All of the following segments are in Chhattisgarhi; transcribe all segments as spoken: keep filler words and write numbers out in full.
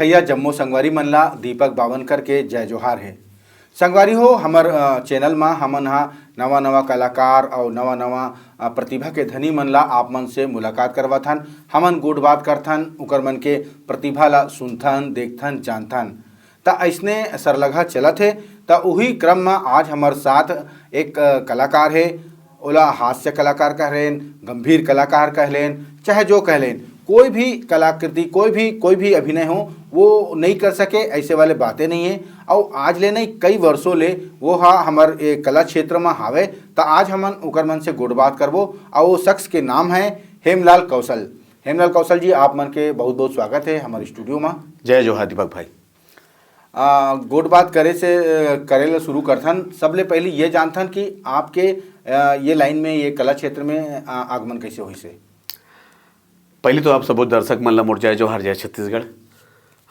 भैया जम्मो संगवारी मन ला दीपक बावनकर के जय जोहार हे। संगवारी हो, हमर, अ, चैनल मा हमन हा नवा-नवा कलाकार अउ नवा-नवा, अ, प्रतिभा के धनी मन ला आप मन से मुलाकात करवाथन। हमन गोठ बात करथन, उकर मन के प्रतिभा ला सुनथन, देखथन, जानथन। त अइसने सरलगा चलत हे। त उही क्रम मा आज हमर साथ एक, अ, कलाकार हे, ओला हास्य कलाकार कह लेन, गंभीर कलाकार कह लेन, चाहे जो कह लेन, कोई भी कलाकृति, कोई भी, कोई भी अभिनय हो, वो नहीं कर सके, ऐसे वाले बातें नहीं है। अउ आज ले नहीं, कई वर्षों ले वो हा हमर ए कला क्षेत्र मा हावे। त आज हमन ओकर मन से गोठ बात करबो। अउ वो शख्स के नाम है हेमलाल कौशल। हेमलाल कौशल जी, आप मन के बहुत बहुत स्वागत है हमर स्टूडियो मा। जय जोहार दीपक भाई। आ, गोठ बात करे से, अ, करे ला शुरू करथन। सबले पहले ये जानथन कि आपके, अ, ये लाइन में, ये कला क्षेत्र में, अ, आगमन कैसे होइस हे? पहले तो आप सबो दर्शक मन ला मोर जय जोहार, जय छत्तीसगढ़।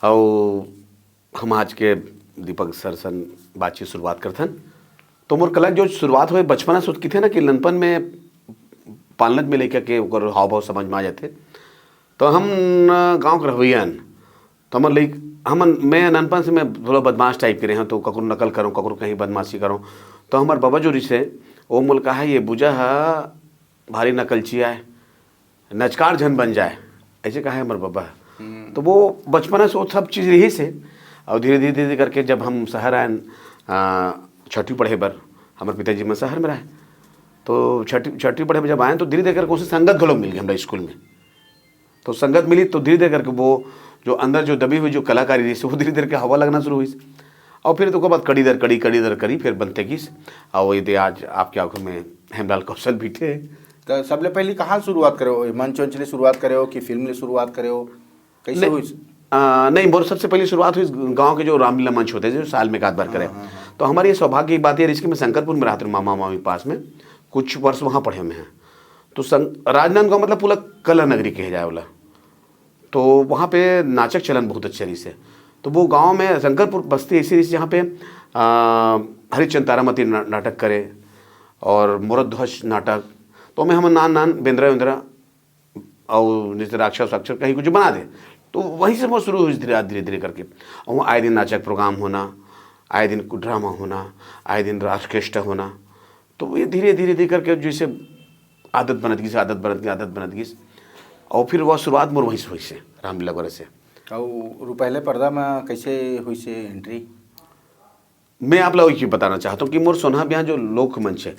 अउ हम आज के दीपक सर सन बातचीत शुरुआत करथन। तो मोर कला जो शुरुआत होय बचपना से, किथे ना कि ननपन में पालनत में लइका के ओकर हाव भाव समझ में आ जाथे। तो हम न गाँव के रहवइया हन, तो हमर लइक-, हमन, मैं ननपन से मैं थोड़ा बदमाश टाइप के रहे हूँ, तो ककरो नकल करूँ, ककरो कहीं बदमाशी करूँ। तो हमर बबा जो रिसे, वो मोल कहा, "ये बुजा हा भारी नकलची आय, नचकार झन बन जाए," ऐसे कहा हमर बबा। हम्म। तो वो बचपना से वो सब चीज़ रहिस हे। और धीरे धीरे धीरे करके जब हम शहर आयन, आ, छठी पढ़े बर, हमर पिताजी मन शहर में रहे, तो छठी, छठी पढ़े बर जब आयन तो धीरे धीरे करके उसे संगत घलो मिल गए हमरा स्कूल में। तो संगत मिली तो धीरे धीरे करके वो जो अंदर जो दबी हुई जो कलाकारी रहिस, वो धीरे धीरे के हवा लगना शुरू हुई। और फिर तो ओकर बाद कड़ी दर कड़ी, कड़ी दर कड़ी फिर बनते गिस। और ये दे आज आपके आंखों में हेमलाल कौशल बैठे हैं। तो सबले पहली कहाँ शुरुआत करे हो? मंच वंच ले शुरुआत करे हो कि फिल्म ले शुरुआत करे हो? कैसे नहीं, हुई? आ, नहीं, मोर सबसे पहली शुरुआत हुई गांव के जो रामलीला मंच होते थे, जो साल में एक आध बार करे। हाँ, हाँ, हाँ। तो हमारी ये सौभाग्य की बात ये रही कि मैं शंकरपुर में रहते, मामा मामी पास में, कुछ वर्ष वहाँ पढ़े हुए हैं। तो संग-, राजनांदगांव मतलब पूरा कला नगरी कहे जाए वाला। तो वहाँ पे नाचक चलन बहुत अच्छा रहिस हे। तो वो गांव में शंकरपुर बस्ती ऐसी रहिस जहाँ पे, आ, हरिश्चंद तारामती ना-, नाटक करे और मोरध्वज नाटक। तो मैं हम नान नान बेंद्रा वेंद्रा और जैसे राक्षस वाक्षस कहीं कुछ बना दे। तो वहीं से वो शुरू हुई धीरे धीरे धीरे करके। और वहाँ आए दिन नाचक प्रोग्राम होना, आए दिन कुछ ड्रामा होना, आए दिन ऑर्केस्ट्रा होना। तो ये धीरे धीरे धीरे करके जैसे आदत बनत गिस, आदत बनत गिस, आदत बनत गिस। और फिर वो शुरुआत मोर वहीं से हुई से, रामलीला वगैरह से। और रू पहले पर्दा में कैसे हुई से एंट्री? मैं आप लोगों की बताना चाहता हूँ कि मोर सोना बिहान जो लोकमंच है,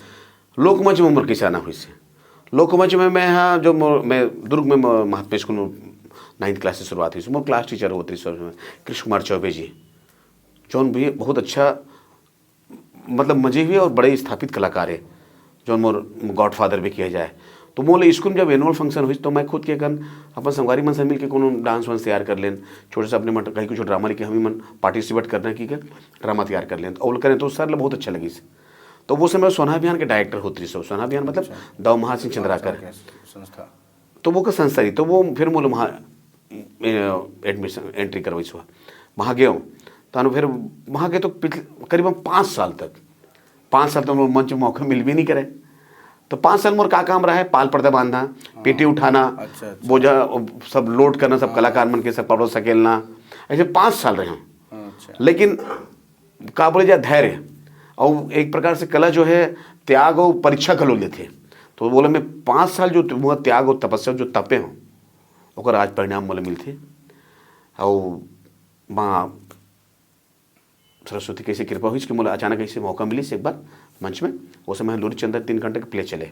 लोकमंच में मोर कैसे आना हुई से। लोकमंच में मैं, हाँ, जो मोर, मैं दुर्ग में म-, महात्मा स्कूल में नाइन्थ क्लास से शुरुआत हुई से। मोर क्लास टीचर होते रहिस कृष्ण कुमार चौबे जी, जौन भी बहुत अच्छा, मतलब, मजे हुए और बड़े स्थापित कलाकार है, जौन मोर गॉडफादर भी किया जाए। तो मोर स्कूल में जब एनुअल फंक्शन हुई तो मैं खुद के कन अपन संगवारी मन से मिलके कोनो डांस वांस तैयार कर लेन, छोटे से अपने मन कहीं कुछ ड्रामा लेके हम ही मन पार्टिसिपेट करना की के ड्रामा तैयार कर लेन। और करें तो सर ला बहुत अच्छा लगिस। तो वो समय सोना बिहान के डायरेक्टर होत रहिस। सोना बिहान मतलब अच्छा। दव महासिंह चंद्राकर। अच्छा, संस्था। तो वो का संस्था रही, तो वो फिर मोला वहाँ, ए, एडमिशन, एंट्री करवाइस हुआ। वहाँ गयो, तो फिर वहाँ गए तो पिछले करीबन पाँच साल तक, पाँच साल तक मोर मंच में मौका मिल भी नहीं करे। तो पाँच साल मोर का काम रहा है, पाल पर्दा बांधना, पेटी उठाना, अच्छा, अच्छा। बोझा, वो सब लोड करना, सब हाँ। कलाकार मन के सब कपड़ा सकेलना, ऐसे पाँच साल रहे हूँ। अच्छा। लेकिन का बोले जाए, धैर्य और एक प्रकार से कला जो है, त्याग और परीक्षा घलो लेथे। तो बोले, मैं पाँच साल जो वह त्याग और तपस्या जो तपे हूँ, ओकर आज परिणाम मोला मिलथे। और माँ सरस्वती कैसे कृपा हुई कि मोला अचानक ऐसे मौका मिलिस एक बार मंच में। वो समय लूरी चंद्र तीन घंटे के प्ले चले,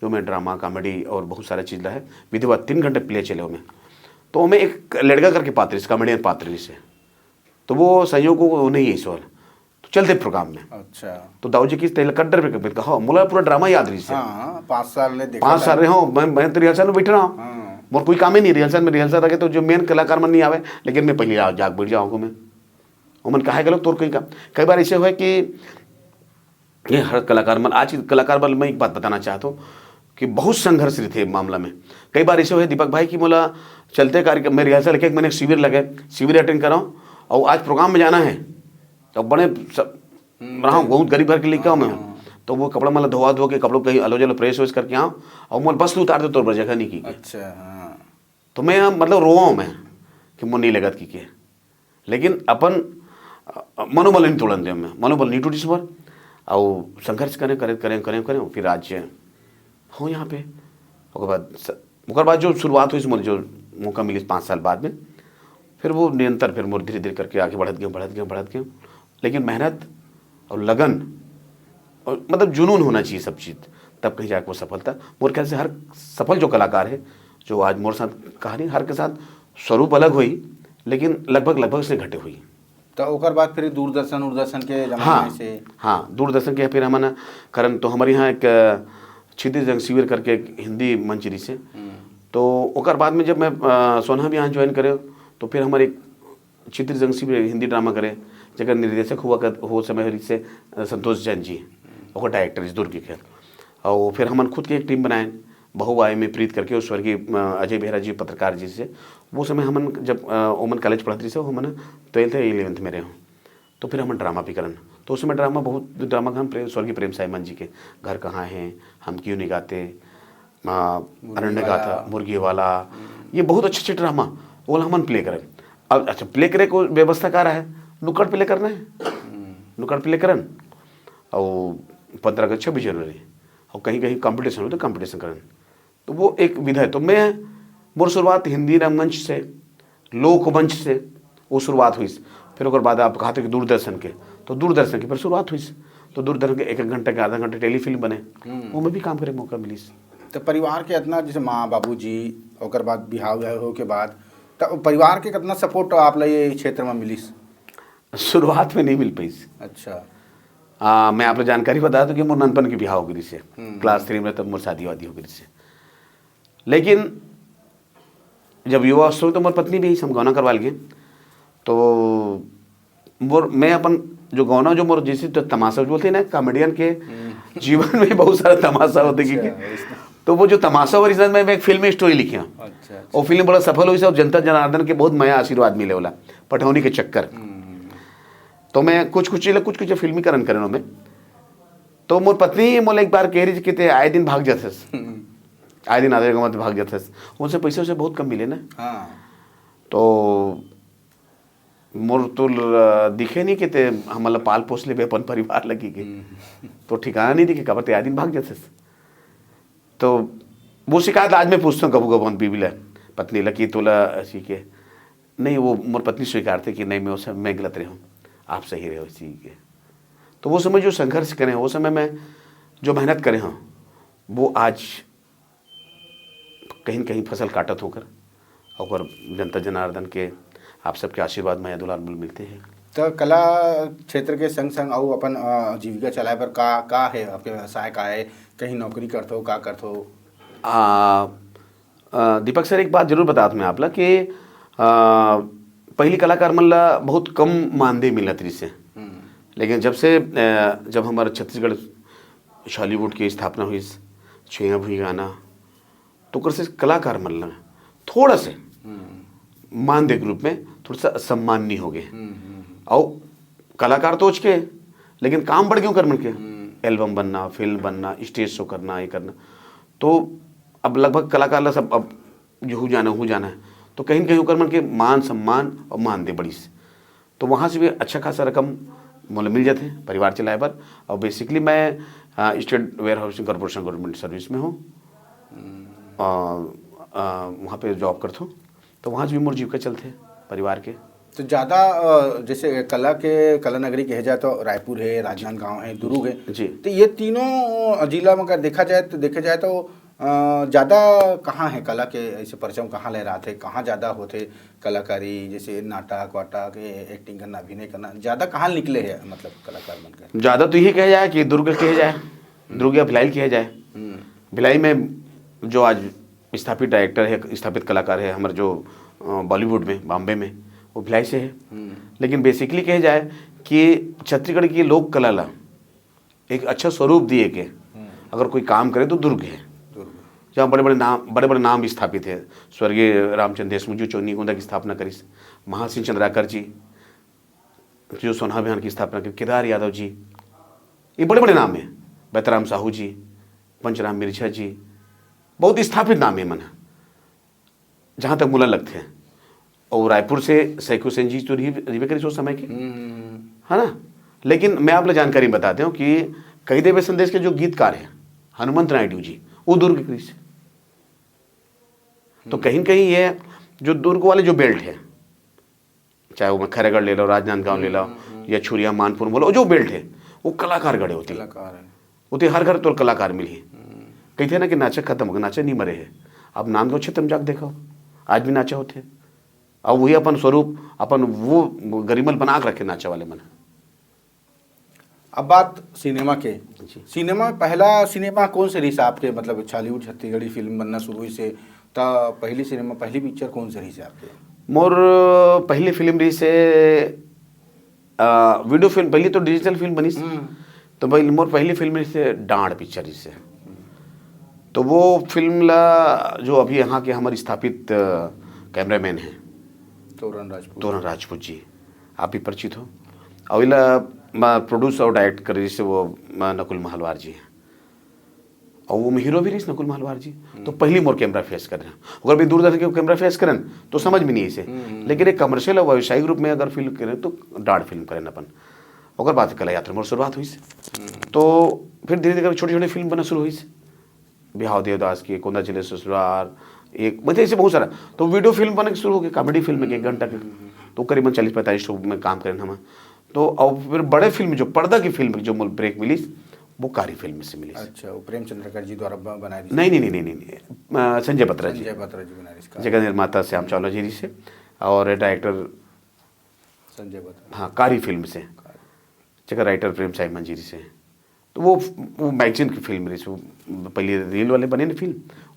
जो मैं ड्रामा, कॉमेडी और बहुत सारा चीज ला है, विधिवत तीन घंटे प्ले चले ओमे। तो ओमे एक लड़का करके पात्र, इस कॉमेडियन पात्र से, तो वो संयोग को नहीं है ईश्वर, तो चलते प्रोग्राम में। अच्छा। तो दाऊ जी की तेल कड्डर में कहा, मोला पूरा ड्रामा याद रही से। हाँ, पाँच साल ने देखा पाँच साल था। रहे हो, मैं, मैं तो रिहर्सल में बैठ रहा हूँ। हाँ। मोर कोई काम ही नहीं, रिहर्सल में, रिहर्सल रखे तो जो मेन कलाकार मन नहीं आवे, लेकिन मैं पहले आ-, जाग बैठ जाऊँ मैं। ओमन काहे गलत तोर कहीं का। कई बार ऐसे हुए कि ये हर कलाकार मन, आज के कलाकार मन, मैं एक बात बताना चाहता हूँ कि बहुत संघर्ष रहिथे मामला में। कई बार ऐसे हुए दीपक भाई कि मोला चलते कार्यक्रम में रिहर्सल, एक, एक महीने शिविर लगे, शिविर अटेंड कराओ और आज प्रोग्राम में जाना है, तो बड़े सब हम्म, रहा हूँ, बहुत गरीब घर के लइका हूँ मैं। हाँ। तो वो कपड़ा मतलब धोवा धो के कपड़ों कहीं अलो जलो प्रेस वेस करके आओ और मोर बस उतार दे तोर बर जगह नहीं की के। अच्छा, हाँ। तो मैं मतलब रोवा हूँ मैं कि मोर नहीं लगत की के। लेकिन अपन अ, मनोबल नहीं तोड़न दे, मैं मनोबल नहीं टूटिस मोर। और संघर्ष करें, करें, करें, करें, करें, फिर आज हूँ यहाँ पे। ओकर बाद स-, ओकर बाद जो शुरुआत हुई, मोर जो मौका मिली पाँच साल बाद में, फिर वो निरंतर, फिर मोर धीरे धीरे करके आगे बढ़त गए, बढ़त गए, बढ़त गए। लेकिन मेहनत और लगन और मतलब जुनून होना चाहिए सब चीज़, तब कहीं जाके वो सफलता। मोर ख्याल से हर सफल जो कलाकार है, जो आज मोर साथ कहानी, हर के साथ स्वरूप अलग हुई, लेकिन लगभग लगभग से घटे हुई। तो ओकर बाद फिर दूरदर्शन, दूरदर्शन के जमाने हाँ, से हाँ, दूरदर्शन के फिर हमन करन, तो हमारे यहाँ एक अ, छिद्र जंग शिविर करके एक हिंदी मंच रही से। तो ओकर बाद में जब मैं अ, सोनहा बिहान ज्वाइन करे, तो फिर हमारे एक छिद्र जंग शिविर हिंदी ड्रामा करे, जगह निर्देशक हुआ कर, हो समय रही से अ, संतोष जैन जी, ओकर डायरेक्टर इस दुर्ग के। और फिर हमन खुद के एक टीम बनाए, बहु आए में प्रीत करके, उस स्वर्गीय अ, अजय बेहरा जी पत्रकार जी से। वो समय हमन जब अ, ओमन कॉलेज पढ़त रही से, हमन ट्वेल्थ या इलेवेंथ में रहे हों। तो फिर हमन ड्रामा भी करन। तो उस समय ड्रामा बहुत, ड्रामा हम प्रेम, स्वर्गीय प्रेम साइमन जी के घर कहाँ हैं, हम क्यों नहीं गाते, आ, अरण्य गाथा, मुर्गी वाला, ये बहुत अच्छे अच्छे ड्रामा, वो हमन प्ले करन। अब अच्छा, प्ले करे को व्यवस्था का रहा है, नुक्कड़ प्ले करना है, नुक्कड़ प्ले करन, और पंद्रह अगस्त, छब्बीस जनवरी, और कहीं कहीं कंपटीशन हो तो कंपटीशन करन। तो वो एक विधा है। तो मैं, मोर शुरुआत हिंदी रंगमंच से, लोकमंच से वो शुरुआत हुई। फिर ओकर बाद आप कहा थे कि दूरदर्शन के, तो दूरदर्शन के फिर शुरुआत हुई। तो दूरदर्शन के एक एक घंटा के, आधा घंटा टेलीफिल्म बने, वो में भी काम करे मौका मिलिस। तो परिवार के इतना, जैसे माँ बाबूजी, ओकर बाद बिहाव विहाव हो के बाद, तो परिवार के कितना सपोर्ट आप ला ये क्षेत्र में मिलिस? शुरुआत में नहीं मिल पाइस। अच्छा। आ, मैं आप लोग जानकारी बता दूं कि मोर ननपन के बिहाव हो गई से, क्लास थ्री में तब मोर शादी वादी हो गई से। लेकिन जब युवा अवस्था में तो मोर पत्नी भी हम गौना करवा लिए, तो मोर, मैं अपन जो गौना, जो मोर जैसे तो तमाशा बोलते हैं ना कॉमेडियन के, जीवन में बहुत सारा तमाशा होते कि, अच्छा, वैसे। तो वो जो तमाशा और इस में मैं एक फिल्मी स्टोरी लिखी हूँ। अच्छा, अच्छा। वो फिल्म बड़ा सफल हुई से, और जनता जनार्दन के बहुत मया आशीर्वाद मिले वाला पठौनी के चक्कर। तो मैं कुछ कुछ चीज, कुछ कुछ फिल्मी करन करन में, तो मोर पत्नी मोला एक बार कह रही थी कि "ते आए दिन भाग जाथस, आए दिन आधे घंटे भाग जाथस।" उनसे पैसे उसे बहुत कम मिले ना। हाँ। तो मोर तो ल-, दिखे नहीं कि ते हमला पाल पोस लेबे अपन परिवार लगी के, तो ठिकाना नहीं दिखे, काबर ते आए दिन भाग जाथस। तो वो शिकायत आज मैं पूछता हूँ कभू कभू अपन बीबी ला, पत्नी ला, कि तोला ऐसी के नहीं, वो मोर पत्नी स्वीकारथे कि नहीं, मैं उसे, मैं गलत रहे हूँ, आप सही रहे हो इसी के। तो वो समय जो संघर्ष करे हैं, वो समय मैं जो मेहनत करे हूँ, वो आज कहीं न कहीं फसल काटत होकर, और जनता जनार्दन के, आप सबके आशीर्वाद, मया दुलार मिल मिलते हैं। तो कला क्षेत्र के संग संग अउ अपन अ, जीविका चलाए बर का का है आपके व्यवसाय, का है, कहीं नौकरी करथो, का करथो? आ, आ, दीपक सर, एक बात जरूर बतात मैं आप ला कि आ, पहली कलाकार मन ला बहुत कम मानदेय मिलत रहिस हे। लेकिन जब से आ, जब हमारे छत्तीसगढ़ शॉलीवुड की स्थापना हुई, छुइया भुइया गाना, तो ओकर से कलाकार मन ला थोड़ा से मानदेय के रूप में थोड़ा सा सम्मान नहीं हो गए। और कलाकार तो उचके, लेकिन काम बढ़ गए ओकर मन के, एल्बम बनना, फिल्म बनना, स्टेज शो करना, ये करना। तो अब लगभग कलाकार ला सब अब यहू जाना, हू जाना है, तो कहीं न कहीं ओकर मन के मान सम्मान और मानदेय बढ़िस। तो वहाँ से भी अच्छा खासा रकम मोला मिल जाथे परिवार चलाए बर। और बेसिकली मैं state warehousing corporation government service में हूँ, और आ, वहाँ पे जॉब करता हूँ, तो वहाँ से भी मोर जीविका चलथे परिवार के। तो ज़्यादा अ, जैसे कला के, कला नगरी कहे जाए तो रायपुर है, राजनांदगांव है, दुर्ग है। जी। तो ये तीनों जिला में अगर देखा जाए तो, देखे जाए तो अ, ज़्यादा कहाँ है कला के ऐसे परचम, कहाँ लहराथे, कहाँ ज़्यादा होथे कलाकारी, जैसे नाटक वाटक, एक्टिंग करना, अभिनय करना, ज़्यादा कहाँ निकले है, मतलब, कलाकार बनकर? ज़्यादा तो यही कहे जाए कि दुर्ग कहे जाए, दुर्ग या भिलाई कहे जाए। भिलाई में जो आज स्थापित डायरेक्टर है, स्थापित कलाकार है हमारे जो अ, बॉलीवुड में, बॉम्बे में, वो भिलाई से है। लेकिन बेसिकली कहे जाए कि छत्तीसगढ़ की लोक कला ला एक अच्छा स्वरूप दिए के अगर कोई काम करे तो दुर्ग है, जहाँ बड़े बड़े नाम, बड़े बड़े नाम स्थापित है। स्वर्गीय रामचंद्र देशमुख जी चोनी गोंदा की स्थापना करिस, महासिंह चंद्राकर जी जो सोनहा अभियान की स्थापना करिस, केदार यादव जी, ये बड़े बड़े नाम है, बैतराम साहू जी, पंचराम मिर्झा जी, बहुत स्थापित नाम है मन। जहाँ तक मोला लगथे, और रायपुर से सैकड़ों संजीव तो रहिबे करिस ओ समय के, है ना? लेकिन मैं आप ला जानकारी बता देंव कि कही देबे संदेश के जो गीतकार हे हनुमंत नायडू जी, वो दुर्ग के रहिस। तो कहीं न कहीं ये जो दुर्ग वाले जो बेल्ट हे, चाहे वो खैरागढ़ ले लो, राजनांदगांव ले लो, या छुरिया मानपुर बोलो, जो बेल्ट हे, वो कलाकार गढ़े होते। कलाकार हे। ओती हर घर तोर कलाकार मिलही। कहिथे ना कि नाचा खत्म हो गया, नाचा नहीं मरे हे। अब नांदगांव क्षेत्र में जाके देखो, आज भी नाचा होथे। अब वही अपन स्वरूप, अपन वो गरिमल बना के रखे नाचा वाले मन। अब बात सिनेमा के। सिनेमा, पहला सिनेमा कौन से रहिस आपके, मतलब छॉलीवुड छत्तीसगढ़ी फिल्म बनना शुरू होइस हे, त पहली सिनेमा, पहली पिक्चर कौन से रहिस हे आपके? मोर पहली फिल्म रहिस हे, आ, वीडियो फिल्म, पहली तो डिजिटल फिल्म बनिस। तो पहली, मोर पहली फिल्म रहिस हे डांड पिक्चर रहिस हे। तो वो फिल्म ला जो अभी यहाँ के हमर स्थापित, अ, कैमरामैन हे तोरन राजपूत। तोरन राजपूत जी, आप भी परिचित हो। और इला प्रोड्यूस और डायरेक्ट करे रहिस हे वो, अ, नकुल महलवार जी। और वो में हीरो भी रहिस नकुल महलवार जी। तो पहली मोर कैमरा फेस करें, अगर भी दूरदर्शन के कैमरा फेस करें तो समझ में नहीं आइस हे। लेकिन एक कमर्शियल और व्यावसायिक रूप में अगर फिल्म करें तो डांड फिल्म करें अपन। ओकर बाद कला यात्रा मोर शुरुआत होइस। तो फिर धीरे धीरे छोटी छोटी फिल्म बनना शुरू होइस, बिहाव देवदास के, कोंदा चले ससुरार, एक, मतलब ऐसे बहुत सारा। तो वीडियो फिल्म बने शुरू हो गई, कॉमेडी फिल्म के एक घंटा के, तो करीबन चालीस पैंतालीस शो में काम करें हम। तो और फिर बड़े फिल्म, जो पर्दा की फिल्म जो मोला ब्रेक मिलिस, वो कारी फिल्म से मिलिस। अच्छा, वो प्रेमचंद्र जी द्वारा ब-, बनाए रहिस। नहीं नहीं नहीं नहीं नहीं, अ, संजय बत्रा जी, संजय बत्रा जी बनाए रहिस का। जेकर निर्माता श्याम चावला जी रहिस हे और डायरेक्टर संजय बत्रा। हाँ, कारी फिल्म से, जेकर राइटर प्रेम साइमन जी रहिस हे। तो वो वो मैगजीन की फिल्म रहिस, वो पहली रील वाले बने ना फिल्म,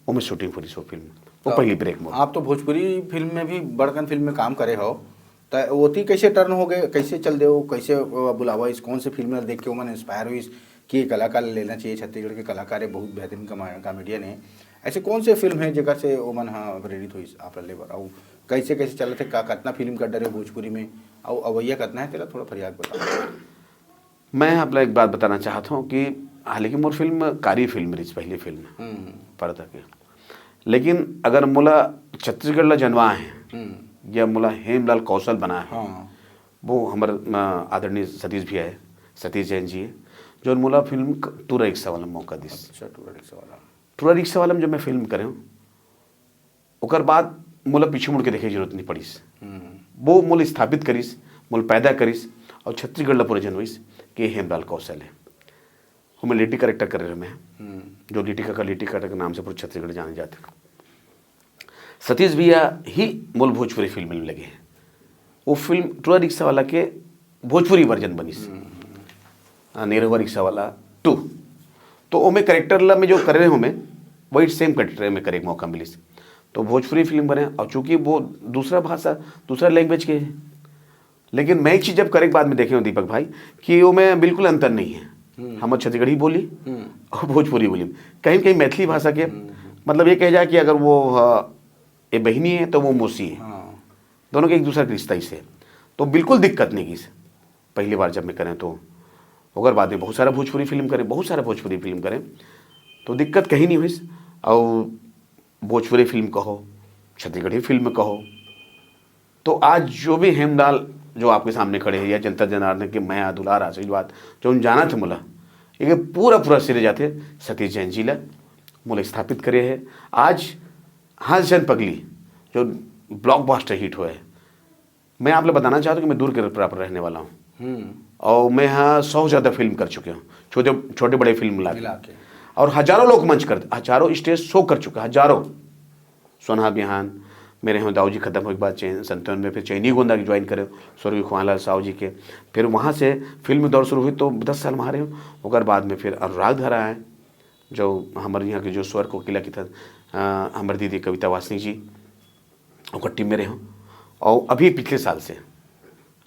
ओमे शूटिंग हो रहिस वो फिल्म, वो पहली ब्रेक मोर। आप तो भोजपुरी फिल्म में भी बड़कन फिल्म में काम करे हो, त ओती कैसे टर्न हो गए, कैसे चल दे वो, कैसे, अ, बुलावा आइस, कौन से फिल्म में देख के ओमन इंस्पायर होइस कि ये कलाकार लेना चाहिए, छत्तीसगढ़ के कलाकार हे, बहुत बेहतरीन कमा-, कॉमेडियन हे? ऐसे कौन से फिल्म हे जेकर से ओमन ह प्रेरित होइस आप ला ले बर? अउ कैसे कैसे चलत हे, का, कतना फिल्म कर डरे हो भोजपुरी में, अउ अवैया कतना हे, तेला थोड़ा फरिया के बताओ। मैं आप ला एक बात बताना चाहत हूँ कि हालांकि मोर फिल्म कारी फिल्म रहिस, पहली फिल्म पर्दा के, लेकिन अगर मोला छत्तीसगढ़ ला जनवा हे या मोला हेमलाल कौशल बना हे, हाँ। वो हमर, अ, आदरणीय सतीश भैया हे, सतीश जैन जी हे, जो मोला फिल्म क-, टूरा रिक्शा वाला मौका दिस। अच्छा, टूरा रिक्शा वाला। टूरा रिक्शा वाला में जब मैं फिल्म करे हूँ, ओकर बाद मोला पीछे मुड़ के देखे की जरूरत नहीं पड़िस। वो मोला स्थापित करिस, मोला पैदा करिस और छत्तीसगढ़ ला पूरा जनवाइस कि हेमलाल कौशल हे। ओमे लेडी करेक्टर करे रहे मैं, जो लेडी काका, लेडी काका के नाम से पूरा छत्तीसगढ़ जाने जाते। सतीश भैया ही मोला भोजपुरी फिल्म में लगे हे। वो फिल्म टूरा रिक्शा वाला के भोजपुरी वर्जन बनिस, हाँ, निरहुआ रिक्शा वाला टू। तो ओमे करेक्टर ला मैं जो करे हूँ मैं, वही सेम करेक्टर में करे के मौका मिलिस। तो भोजपुरी फिल्म बने, और चूंकि वो दूसरा भाषा, दूसरा लैंग्वेज के हे, लेकिन मैं एक चीज़ जब करे के बाद में देखे हूँ दीपक भाई, कि वो में बिल्कुल अंतर नहीं है। हम छत्तीसगढ़ी बोली और भोजपुरी बोली, कहीं कहीं मैथिली भाषा के, मतलब ये कह जाए कि अगर वो, अ, ये बहिनी है तो वो मौसी है। हाँ। दोनों के एक दूसरा के रिश्ता इसे, तो बिल्कुल दिक्कत नहीं की। पहली बार जब मैं करें तो ओकर बाद में बहुत सारा भोजपुरी फिल्म करें, बहुत सारा भोजपुरी फिल्म करें, तो दिक्कत कहीं नहीं हुई। और भोजपुरी फिल्म कहो, छत्तीसगढ़ी फिल्म कहो, तो आज जो भी हेमलाल जो आपके सामने खड़े हैं या जनता जनार्दन के मया, दुलार, आशीर्वाद, जो उन जाना थे मोला, ये पूरा पूरा सिरे जाते सतीश जैन जी ला मोला स्थापित करे है। आज हंस जन पगली जो ब्लॉकबस्टर हिट हुआ है, मैं आप लोग बताना चाहता हूँ कि मैं दुर्ग के प्रॉपर रहने वाला हूँ। और मैं यहाँ सौ से ज़्यादा फिल्म कर चुके हूँ, छोटे छोटे बड़े फिल्म मिला के। मिला के। और हजारों लोग मंच कर, हजारों स्टेज शो कर चुका, हजारों। सोनहा बिहान, मेरे यहाँ दाऊ जी खत्म होए के बाद चैन संतावन में फिर चैनी गोंदा के ज्वाइन करे, स्वर्गीय खुआलाल साहू जी के। फिर वहाँ से फिल्म दौर शुरू हुई तो दस साल वहाँ रहे। ओकर बाद में फिर अनुराग धरा आए, जो हमारे यहाँ के जो स्वर कोकिला की था, अ, हमारी दीदी कविता वासनिक जी, ओकर टीम में रहे हूँ। और अभी पिछले साल से,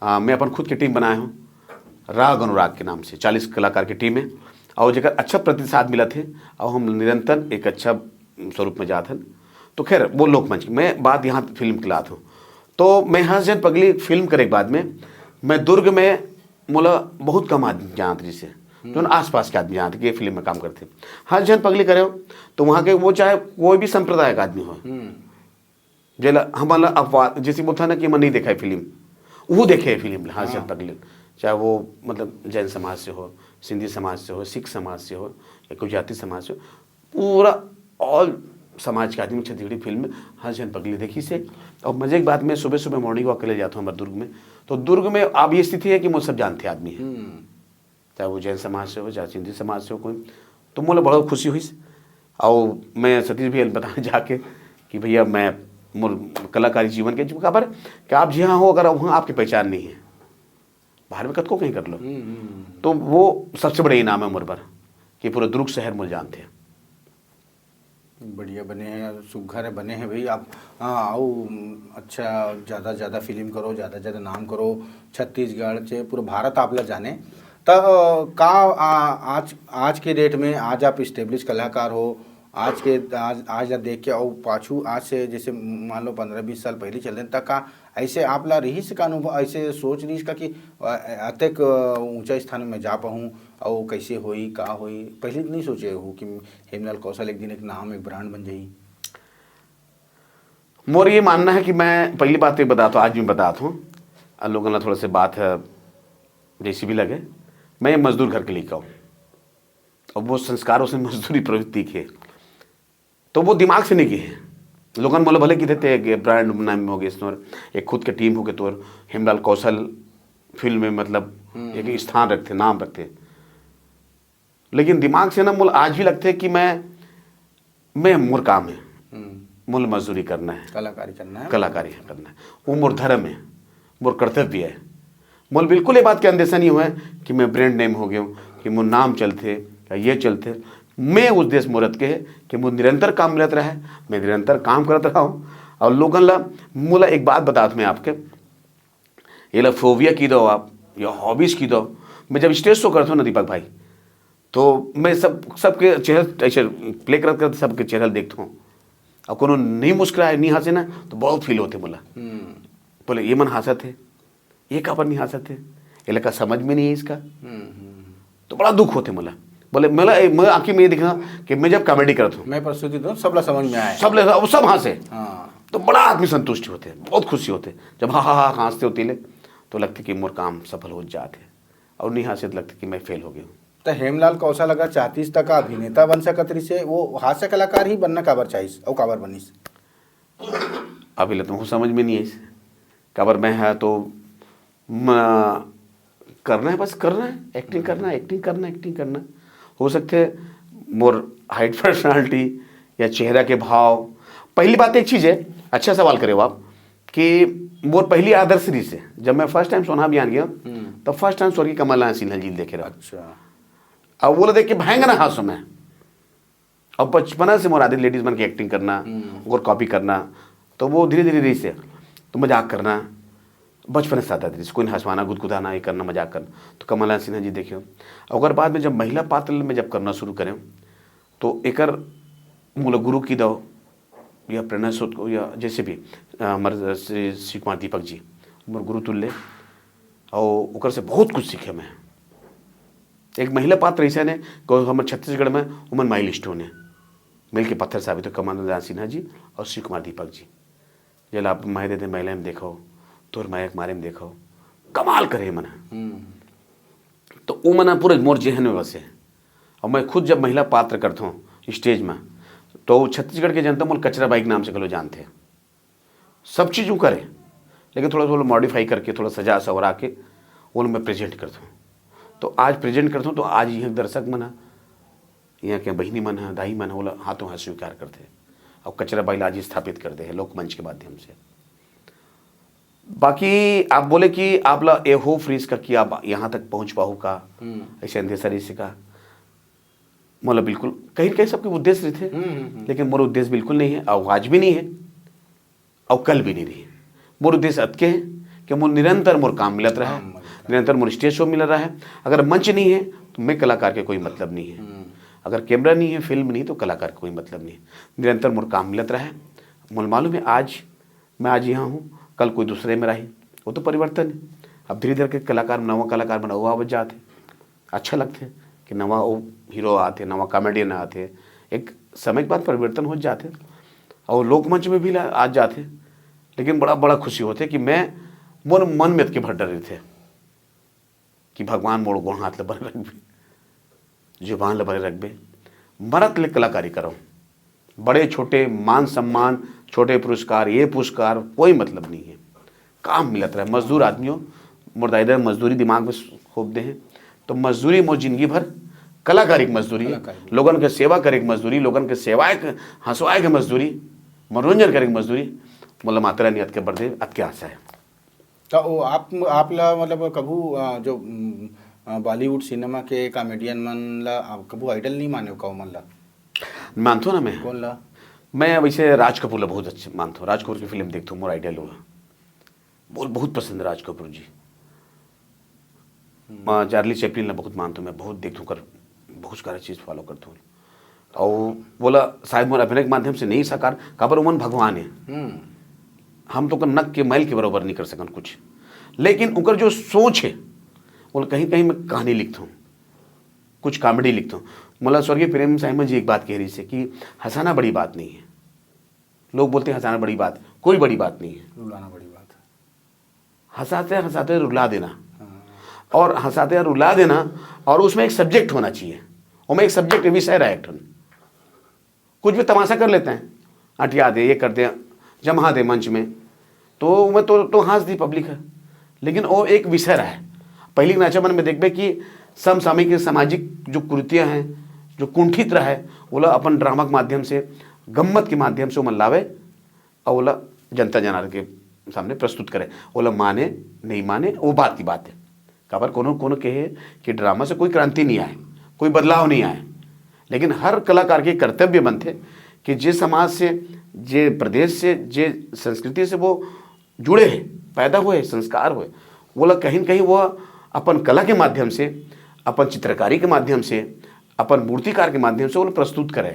अ, मैं अपन खुद की टीम बनाया हूँ, राग अनुराग के नाम से चालीस कलाकार की टीम है। और जेकर अच्छा प्रतिसाद मिला थे, और हम निरंतर एक अच्छा स्वरूप में जात हन। तो खैर, वो लोकमंच की मैं बात यहाँ फिल्म की लात हूँ। तो मैं हंस जन पगली फिल्म करे के बाद में मैं दुर्ग में मोला बहुत कम आदमी जानत रहिस हे, जो आसपास के आदमी जानत कि ये फिल्म में काम करते। हंस जन पगली करे हो तो वहाँ के वो चाहे कोई भी सांप्रदायिक आदमी हो, जेला हमन ला अपवाद, जैसे बोलता ना कि हमन नहीं देखा है फिल्म, वो देखे है फिल्म ला, हाँ, हाँ। पगली, चाहे वो मतलब जैन समाज से हो, सिंधी समाज से हो, सिख समाज से हो, या गुजराती समाज से हो, पूरा ऑल समाज के आदमी छत्तीसगढ़ी फिल्म हंस झन पगली देखिस हे। और मजे की बात, मैं सुबह सुबह मॉर्निंग वॉक के लिए जाता हूँ हमारे दुर्ग में, तो दुर्ग में अब ये स्थिति है कि मुझे सब जानते आदमी हैं, हम्म। चाहे वो जैन समाज से हो, चाहे सिंधी समाज से हो कोई, तो मोला बड़ा खुशी हुई। और मैं सतीश भैया बताने जाके कि भैया, मैं मोर कलाकारी जीवन के काबर कि आप जहाँ हो, अगर वहाँ आपकी पहचान नहीं है, बाहर में कतको कहीं कर लो, हम्म, हम्म। तो वो सबसे बड़े इनाम है मोर बर कि पूरा दुर्ग शहर मोला जानते हैं। बढ़िया बने हैं, सुघर है, बने हैं भाई आप। हाँ, आओ, अच्छा, ज़्यादा ज़्यादा फिल्म करो, ज़्यादा ज़्यादा नाम करो, छत्तीसगढ़ से पूरा भारत आप ला जाने। त का आ, आज, आज के डेट में आज आप इस्टेब्लिश कलाकार हो, आज के, आज, आज ला देख के, और पाछू आज से जैसे मान लो पंद्रह बीस साल पहले चल रहे, त का ऐसे आप ला रहिस का अनुभव, ऐसे सोच रहिस का कि अ, अतेक ऊंचा स्थान में जा पाऊँ, और कैसे होई, का होई, पहले नहीं सोचे हो कि हेमलाल कौशल एक दिन एक नाम, एक ब्रांड बन जाई? मोर ये मानना है कि मैं पहली बात तो ये बताता हूँ, आज भी बताता हूँ, और लोगों ने थोड़ा से बात है, जैसी भी लगे, मैं ये मजदूर घर के लड़का हूँ, और वो संस्कार उसमें मजदूरी प्रवृत्ति के, तो वो दिमाग से नहीं किए। लोगन मोला भले किथे ते ब्रांड नाम हो गए, एक खुद के टीम हो गए, तोर हेमलाल कौशल फिल्म में मतलब हम्म। एक स्थान रखते, नाम रखते, लेकिन दिमाग से ना मोला आज भी लगते कि मैं, मैं मोर काम है, हम्म। मोला मजदूरी करना है, कलाकारी करना है। कलाकारी करना है, वो मोर धर्म है, मोर कर्तव्य है। मोल बिल्कुल ये बात के अंदेशा नहीं हुआ है कि मैं ब्रांड नेम हो गया हूँ, कि मोर नाम चलते या ये चलते। मैं उद्देश्य मोर अतके है कि मोर निरंतर काम मिलत रहा है, मैं निरंतर काम करत रहा हूँ। और लोगन ला, मोला एक बात बतात मैं आपके, ये ला फोबिया की दो आप या हॉबीज की दो। मैं जब स्टेज शो करता हूँ ना दीपक भाई, तो मैं सब, सबके चेहरे ऐसे प्ले करत करत सबके चेहरा देखता हूँ, और कोनो नहीं मुस्कुराए, नहीं हंसे ना, तो बहुत फील होते मोला। हम्म। बोले, ये मन हंसत है, ये काबर नहीं हंसत है, ये लड़का समझ में नहीं है इसका। हम्म, हम्म। तो बड़ा दुख होते मोला। बोले, मोला, मैं आंखी में ये दिखना कि मैं जब कॉमेडी करता हूँ, मैं प्रस्तुति दूँ, सबला समझ में आए। सब ले, वो सब हंसे। हाँ। तो बड़ा आदमी संतुष्टि होते, बहुत खुशी होते। जब हाँ, हाँ, हाँ, हंसते होते ले, तो लगते कि मोर काम सफल हो जाते, और नहीं हंसे तो लगते कि मैं फेल हो गया हूँ। तो हेमलाल कौशल अगर चाहतीस त का अभिनेता बन सकत रहिसे, वो हास्य कलाकार ही बनना काबर चाहिस, और काबर बनिस? अभी ले तुमको समझ में नहीं आइस, काबर मैं है तो म-, करना है, बस करना है, एक्टिंग करना है, एक्टिंग करना है, एक्टिंग करना है। हो सकते है मोर हाइट, पर्सनालिटी या चेहरा के भाव। पहली बात एक चीज़ है, अच्छा सवाल करे हो आप, कि मोर पहली आदर्श रहिसे, जब मैं फर्स्ट टाइम सोना अभियान गया, हम्म। तब फर्स्ट टाइम स्वर्गीय कमल नारायण सिन्हा जी देखे रहा। अच्छा। अब वो देख के भयंकर हासो मैं। अब बचपना से मोर आदत लेडीज मन के एक्टिंग करना, हम्म। और कॉपी करना, तो वो धीरे धीरे रहिसे, तो मजाक करना, बचपन से आदत रहिसे, कोई हंसवाना, गुदगुदाना, ये करना, मजाक करना। तो कमल नारायण सिन्हा जी देखे। ओकर बाद में जब महिला पात्र में जब करना शुरू करें, तो एकर मोला गुरु की दो, या प्रेरणा स्रोत को, या जैसे भी, अ, हमारे श्री, श्री कुमार दीपक जी, मोर गुरु तुल्य, और ओकर से बहुत कुछ सीखे मैं। एक महिला पात्र ऐसा ने, को हमर छत्तीसगढ़ में उमन माइलस्टोन है, मिल के पत्थर साबित हो, कमल नारायण सिन्हा जी और श्री कुमार दीपक जी। जेला आप मैं दे दे महिला में देखो, तोर माया के मारे में देखो, कमाल करे मन। हम्म। तो वो मन पूरे मोर जेहन में बसे। और मैं खुद जब महिला पात्र करता हूँ स्टेज में, तो छत्तीसगढ़ के जनता मोल कचरा बाई के नाम से घलो जानते हैं। सब चीज़ वो करे, लेकिन थोड़ा, थोड़ा मॉडिफाई करके, थोड़ा सजा सवरा के वो मैं प्रेजेंट करता हूँ। तो आज प्रेजेंट करता हूँ, तो आज यहाँ दर्शक मन ह, यहाँ के बहिनी मन ह, दाई मन ह, ओला हाथों हाथ स्वीकार करते हैं और कचरा बाई ला आज स्थापित कर दे हैं लोकमंच के माध्यम से। बाकी आप बोले कि आप ला ए होप रहिस का कि आप यहाँ तक पहुँच पाहू का, हम्म। ऐसे अंदेशा रहिस का? मोला बिल्कुल कहीं न कहीं सबके उद्देश्य रहिथे, हम्म, हम्म, हम्म। लेकिन मोर उद्देश्य बिल्कुल नहीं है, और आज भी नहीं है, और कल भी नहीं रही। मोर उद्देश्य अतके है कि मोर निरंतर मोर काम मिलत रहे, काम मिलत रहे। निरंतर मोर स्टेज शो मिलत रहे। अगर मंच नहीं है, तो मैं कलाकार के कोई मतलब नहीं है। हम्म। अगर कैमरा नहीं है, फिल्म नहीं, तो कलाकार का कोई मतलब नहीं है। निरंतर मोर काम मिलत रहे। मोला मालूम है, आज मैं आज यहाँ हूँ, कल कोई दूसरे में रही, वो तो परिवर्तन है। अब धीरे धीरे के कलाकार, नवा कलाकार मन आवत जात है, अच्छा लगथे कि नवा वो हीरो आथे, नवा कॉमेडियन आथे, एक समय के बाद परिवर्तन हो जाथे। और लोकमंच में भी ला-, आ जाथे, लेकिन बड़ा बड़ा खुशी होथे कि मैं, मोर मन में अतके भर डर रहिथे कि भगवान मोर गोड़ हाथ ल बने रखबे, जुबान ल बने रखबे, मरत ले कलाकारी करव। बड़े छोटे मान सम्मान, छोटे पुरस्कार, ये पुरस्कार, कोई मतलब नहीं है। काम मिलत रहे, मजदूर आदमी हो, मोर दाई ददा मजदूरी दिमाग में खूब दे हैं, तो मजदूरी मोर जिंदगी भर, कलाकारी के मजदूरी, कलाकारी। लोगन के सेवा करे के मजदूरी, लोगन के सेवाए के, हंसवाए के मजदूरी, मनोरंजन करे के मजदूरी, मोला माता रानी अतके बर दे, अतके आशा है। त ओ आप, आप ला मतलब कभू, अ, जो, उम, अ, बॉलीवुड सिनेमा के कॉमेडियन मन ला आप कभू आइडल नहीं माने हो का ओमन ला? मानथो ना मैं। कौन ला? मैं वैसे राज कपूर ला बहुत अच्छे मानथो, राज कपूर की फिल्म देखथो, मोर आइडल हुआ। बहुत, बहुत पसंद है राज कपूर जी। हम्म। अ, चार्ली चैपलिन ला बहुत मानथो मैं, बहुत देखथो कर, बहुत सारा चीज फॉलो करथो। और बोला शायद मोर अभिनय के माध्यम से नहीं साकार, काबर ओमन भगवान है। हम्म। हम तो ओकर नक के मैल के बराबर नहीं कर सकन कुछ, लेकिन ओकर जो सोच है, वो कहीं कहीं मैं कहानी लिखता हूँ, कुछ कॉमेडी लिखता हूँ। मोला स्वर्गीय प्रेम साय मन जी एक बात कह रही है कि हंसाना बड़ी बात नहीं है। लोग बोलते हैं हंसाना बड़ी बात, कोई बड़ी बात नहीं है। रुलाना बड़ी बात है। हंसाते हंसाते रुला देना, हाँ। और हंसाते रुला देना, और उसमें एक सब्जेक्ट होना चाहिए। उसमें एक सब्जेक्ट, विषय रहे एक ठन। कुछ भी तमाशा कर लेते हैं, अटिया दे, ये कर दे, जमा दे मंच में, तो मैं तो, तो हंस दी पब्लिक है, लेकिन वो एक विषय रहे। पहली नाचा मन में देखबे कि समसामयिक सामाजिक जो कुरीतियां हैं, जो कुंठित रहे, वो ला अपन ड्रामा के माध्यम से, गम्मत के माध्यम से वो मन लावे, और ओला जनता जनार्दन के सामने प्रस्तुत करे। ओला माने, नहीं माने, वो बात की बात है। काबर कोनो, कोनो कहे कि ड्रामा से कोई क्रांति नहीं आए, कोई बदलाव नहीं आए, लेकिन हर कलाकार के कर्तव्य बनथे कि जे समाज से, जे प्रदेश से, जे संस्कृति से वो जुड़े हैं, पैदा हुए, संस्कार हुए, वो लोग कहीं न कहीं वो अपन कला के माध्यम से, अपन चित्रकारी के माध्यम से, अपन मूर्तिकार के माध्यम से वो लोग प्रस्तुत करे,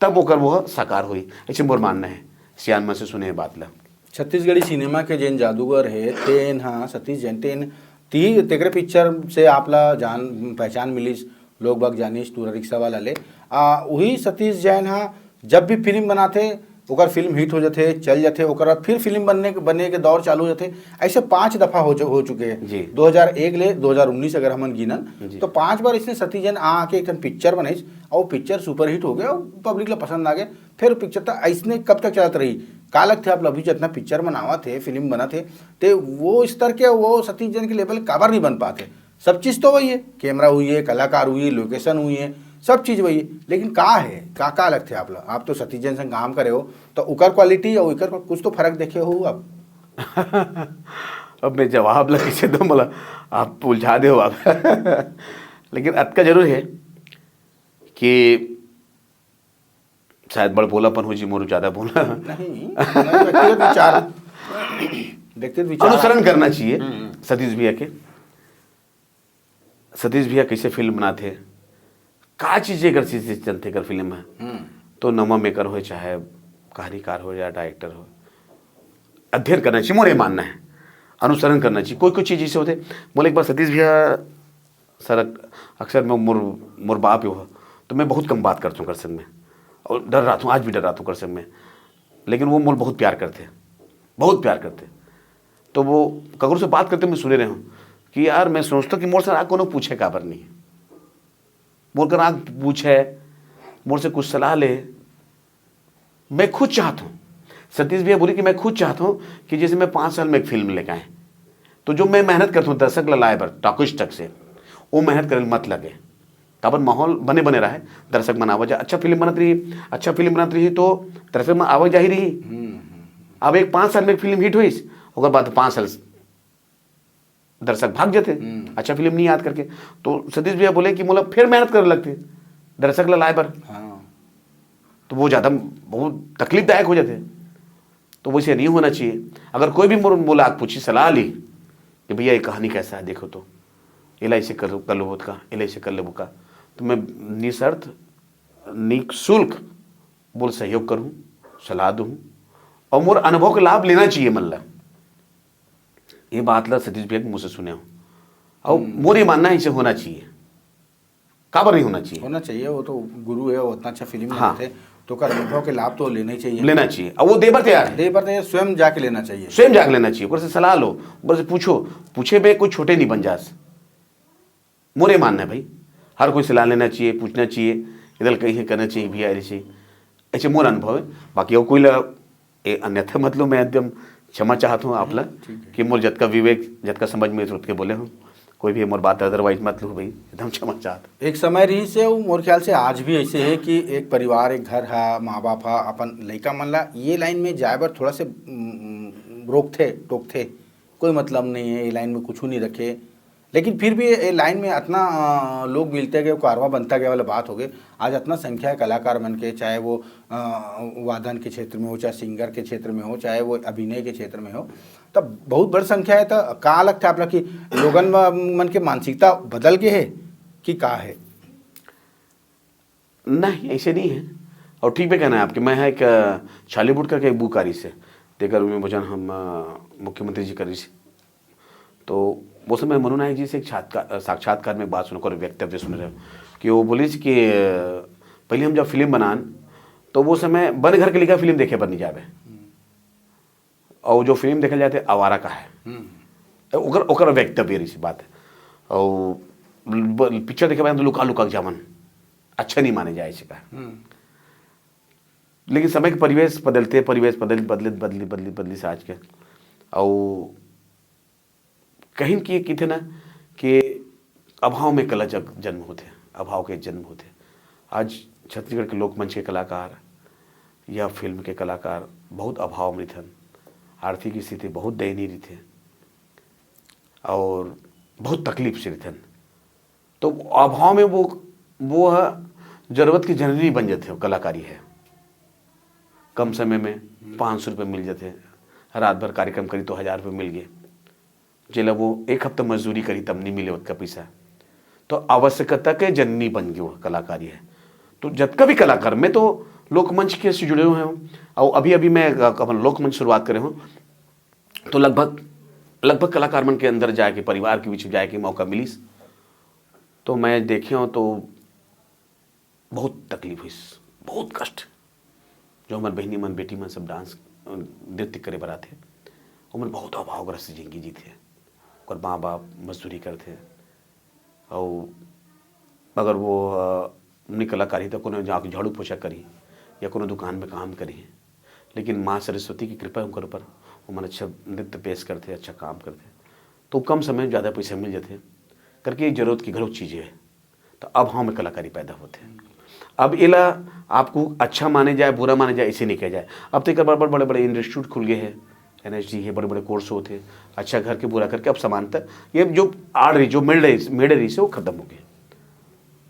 तब ओकर वो साकार होई, ऐसे मोर मानना है। सियान मन से सुने हे बात ला। छत्तीसगढ़ी सिनेमा के जेन जादूगर हे, तेन हा सतीश जैन, तेन ती तेकरे पिक्चर से आप ला जान पहचान मिलिस, लोग बाग जानिस टूरा रिक्शा वाला ले। आ, उही सतीश जैन हा जब भी फिल्म बनाथे, ओकर फिल्म हिट हो जाथे, चल जाथे, ओकर बाद फिर फिल्म बनने के, बने के दौर चालू हो जाथे। ऐसे पांच दफा हो, हो चुके हैं। जी। दो हज़ार एक ले दो हज़ार उन्नीस अगर हमन गिनन, जी। तो पांच बार इसने सतीश जैन आ आके एक ठन पिक्चर बनाइस, और पिक्चर सुपरहिट हो गया, और पब्लिक ला पसंद आ गया। फिर पिक्चर त अइसने कब तक चलत रही? का लगथे आप ला, अभी जितना पिक्चर बनावत हे, फिल्म बनत हे, ते वो स्तर के, वो सतीश जैन के लेवल काबर नहीं बन पाते? सब चीज तो वही है, कैमरा हुई है, कलाकार हुई है, लोकेशन हुई है, सब चीज वही है, लेकिन का है, का, का लगथे आप ला? आप तो सतीश जैन संग काम करे हो, तो ओकर क्वालिटी और एकर कुछ तो फर्क देखे हो आप? अब मैं जवाब ला कैसे दूं, मतलब, आप उलझा दे हो आप। लेकिन अतका जरूर है कि शायद बड़बोलापन हो जी, मोर ज्यादा बोला। नहीं, नहीं, व्यक्तिगत विचार, व्यक्तिगत विचार। अनुसरण करना चाहिए हम्म, हम्म। सतीश भैया के। सतीश भैया कैसे फिल्म बनाथे, का चीज अगर चीज चलथे कर फिल्म है, हम्म। तो नवा मेकर हो, चाहे कहानीकार हो या डायरेक्टर हो, अध्ययन करना चाहिए, मोर ये मानना है। अनुसरण करना चाहिए। कोई कोई चीज जैसे होथे, बोले एक बार सतीश भैया सर, अक्सर मैं मोर, मोर बाप ही हो, तो मैं बहुत कम बात करता हूँ कर संग में, और डर रहा हूँ, आज भी डर रहा हूँ कर संग में, लेकिन वो मोर बहुत प्यार करते, बहुत प्यार करते। तो वो ककरो से बात करते मैं सुने रहे हूँ कि यार, मैं सोचता हूँ कि मोर से आग कोनो पूछे काबर नहीं, मोर कर आग पूछे, मोर से कुछ सलाह ले। मैं खुद चाहता हूँ, सतीश भैया बोले कि मैं खुद चाहता हूँ कि जैसे मैं पाँच साल में एक फिल्म लेके आए, तो जो मैं मेहनत करता हूँ दर्शक ला लाए बर टॉकीज तक से, वो मेहनत करे मत लगे। काबर माहौल बने बने रहे, दर्शक मन आवा जा, अच्छा फिल्म बनत रही, अच्छा फिल्म बनत रही तो दर्शक मन आवा जा ही रही। अब एक पाँच साल में एक फिल्म हिट हुई, ओकर बाद पाँच साल दर्शक भाग जाते, हम्म। अच्छा फिल्म नहीं याद करके। तो सतीश भैया बोले कि मोला फिर मेहनत करे लगते दर्शक ला लाए बर। हाँ। तो वो ज्यादा बहुत तकलीफदायक हो जाते। तो वैसे नहीं होना चाहिए। अगर कोई भी मोर, मोला आके पूछी, सलाह ली कि भैया ये कहानी कैसा है, देखो तो, एला ऐसे कर, कर लो का, एला ऐसे कर लो का, तो मैं निशर्त, निशुल्क बोल सहयोग करूँ, सलाह दूँ, और मोर अनुभव का लाभ लेना चाहिए मन ला। ये बात ला सतीश भैया के मुंह से सुने हो, और हम्म। मोर ये मानना है, इसे होना चाहिए। काबर नहीं होना चाहिए? होना चाहिए, वो तो गुरु है, वो इतना अच्छा फिल्म हाँ। बनाते हैं। ओकर अनुभव के लाभ तो लेना ही चाहिए। लेना चाहिए, और वो दे बर तैयार है। दे बर तैयार, स्वयं जाके लेना चाहिए। स्वयं जाके लेना चाहिए, ओकर से सलाह लो, ओकर से पूछो। पूछे में कोई छोटे नहीं बन जास। मोरे मानना है भाई, हर कोई सलाह लेना चाहिए, पूछना चाहिए, इधर कहीं करना चाहिए भैया, ऐसे ऐसे मोर अनुभव है। बाकी और कोई ला, ए, अन्यथा मतलब मैं एकदम क्षमा चाहत हूँ आप ला कि मोर जतका विवेक, जतका समझ में तुरंत के बोले हूँ। कोई भी मोर बात अदरवाइज मत लू भाई, एकदम क्षमा चाहत। एक समय रहिस हे, वो मोर ख्याल से आज भी ऐसे है कि एक परिवार, एक घर हा, माँ बाप हा, अपन लइका मन ला ये लाइन में जाए बर थोड़ा से उम, रोकथे, टोकथे, कोई मतलब नहीं है, ये लाइन में कुछ नहीं रखे। लेकिन फिर भी ये लाइन में अतना अ, लोग मिलते गए, कारवा बनता गया वाला बात हो गए। आज अतना संख्या है कलाकार मन के, चाहे वो अ, वादन के क्षेत्र में हो, चाहे सिंगर के क्षेत्र में हो, चाहे वो अभिनय के क्षेत्र में हो, तब बहुत बड़ संख्या है। तो का लगता है आप लोग कि लोगन म-, मन के मानसिकता बदल गए है कि का है? नहीं, ऐसे नहीं है। और ठीक भी कहना है आपके। मैं है एक अ, छालीवुड करके एक बुक आ रही से, तेकर में भोजन हम अ, मुख्यमंत्री जी कर रही से। तो वो समय मनु नायक जी से एक छात्का-, साक्षात्कार में बात सुनकर वक्तव्य सुन रहे हो कि वो बोलिस कि अ, पहले हम जब फिल्म बनान तो वो समय बन घर के लिखा फिल्म देखे बर नहीं जावे। और जो फिल्म देखे जाते आवारा का है। ओकर ओकर वक्तव्य रही बात है। और ब- पिक्चर देखे बाद लुका लुका के जावन अच्छा नहीं माने जाए इसी का। लेकिन समय के परिवेश बदलते, परिवेश बदल बदले बदली बदली बदली से आज के। और कहीं की किथे ना कि अभाव में कला जग जन्म होते, अभाव के जन्म होते। आज छत्तीसगढ़ के लोकमंच के कलाकार या फिल्म के कलाकार बहुत अभाव में रिथन, आर्थिक स्थिति बहुत दयनीय रिथे और बहुत तकलीफ से रिथन। तो अभाव में वो वो ह जरूरत की जननी बन जाते हो, कलाकारी है। कम समय में पाँच सौ रुपये मिल जाते, रात भर कार्यक्रम करी तो हज़ार रुपये मिल गए। जेला वो एक हफ्ता मजदूरी करी तब नहीं मिले उतका पैसा। तो आवश्यकता के जननी बन गई वो कलाकारी है। तो जतका भी कलाकार, मैं तो लोकमंच के से जुड़े हुए हूँ और अभी अभी मैं अपन लोकमंच शुरुआत करे हूँ। तो लगभग लगभग कलाकार मन के अंदर जाके, परिवार के बीच में जाके मौका मिलिस। तो मैं देखे हूँ तो बहुत तकलीफ हुई, बहुत कष्ट। जो हमारे बहनी मन, बेटी मन सब डांस, नृत्य करे बर आथे, ओमन बहुत अभावग्रस्त जिंदगी जीथे। ओकर माँ बाप मजदूरी करथे, और अगर वो अ, नहीं कलाकारी तो कोनो जाके झाड़ू पोछा करी या कोनो दुकान में काम करी, लेकिन माँ सरस्वती की कृपा उनकर ऊपर, ओमन अच्छा नृत्य पेश करथे, अच्छा काम करथे, तो कम समय में ज़्यादा पैसा मिल जाथे करके ये जरूरत की घलो चीज़ है। तो अब हम कलाकारी पैदा होते हैं। अब एला आपको अच्छा माने जाए, बुरा माने जाए, इसे नहीं कहा जाए। अब तो एक बड़े बड़े बड़े इंस्टीट्यूट खुल गए हैं, एन एस डी है, बड़े बड़े कोर्स होते हैं, अच्छा घर के बुरा करके अब समानता, ये जो आड़ रही, जो मिल रही मिल रही से वो खत्म हो गए।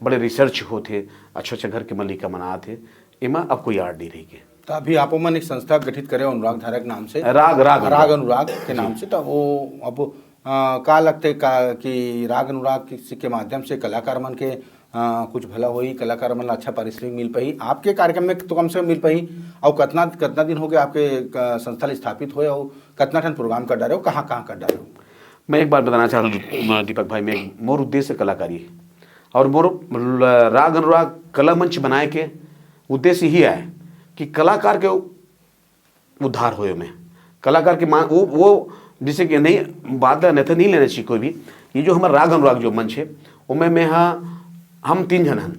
बड़े रिसर्च होते, अच्छा अच्छा घर के मलिका मनाते, एमा अब कोई आड़ नहीं रही गए। तो अभी आप मन एक संस्था गठित करे अनुराग धारा के नाम से, राग राग राग अनुराग के नाम से। तो वो अब अ, का लगते का कि राग अनुराग के, के माध्यम से कलाकार मन के अ, कुछ भला होई, कलाकार मन ला अच्छा पारिश्रमिक मिल पाही? आपके कार्यक्रम में तो कम से कम मिल पाही। और कितना कितना दिन हो गए आपके अ, संस्था ला स्थापित होए और कितना ठन प्रोग्राम कर डारे हो, कहाँ कहाँ कर डारे हो? मैं एक बात बताना चाहता हूँ दीपक भाई, मैं मोर उद्देश्य कलाकारी है और मोर ल- राग अनुराग कला मंच बनाए के उद्देश्य ही है कि कलाकार के उद्धार होए में। कलाकार के मान वो वो जैसे कि नहीं, बात ला अन्यथा नहीं लेना चाहिए कोई भी। ये जो हमारा राग अनुराग जो मंच है, ओमे मैं हाँ, हम तीन जन हन,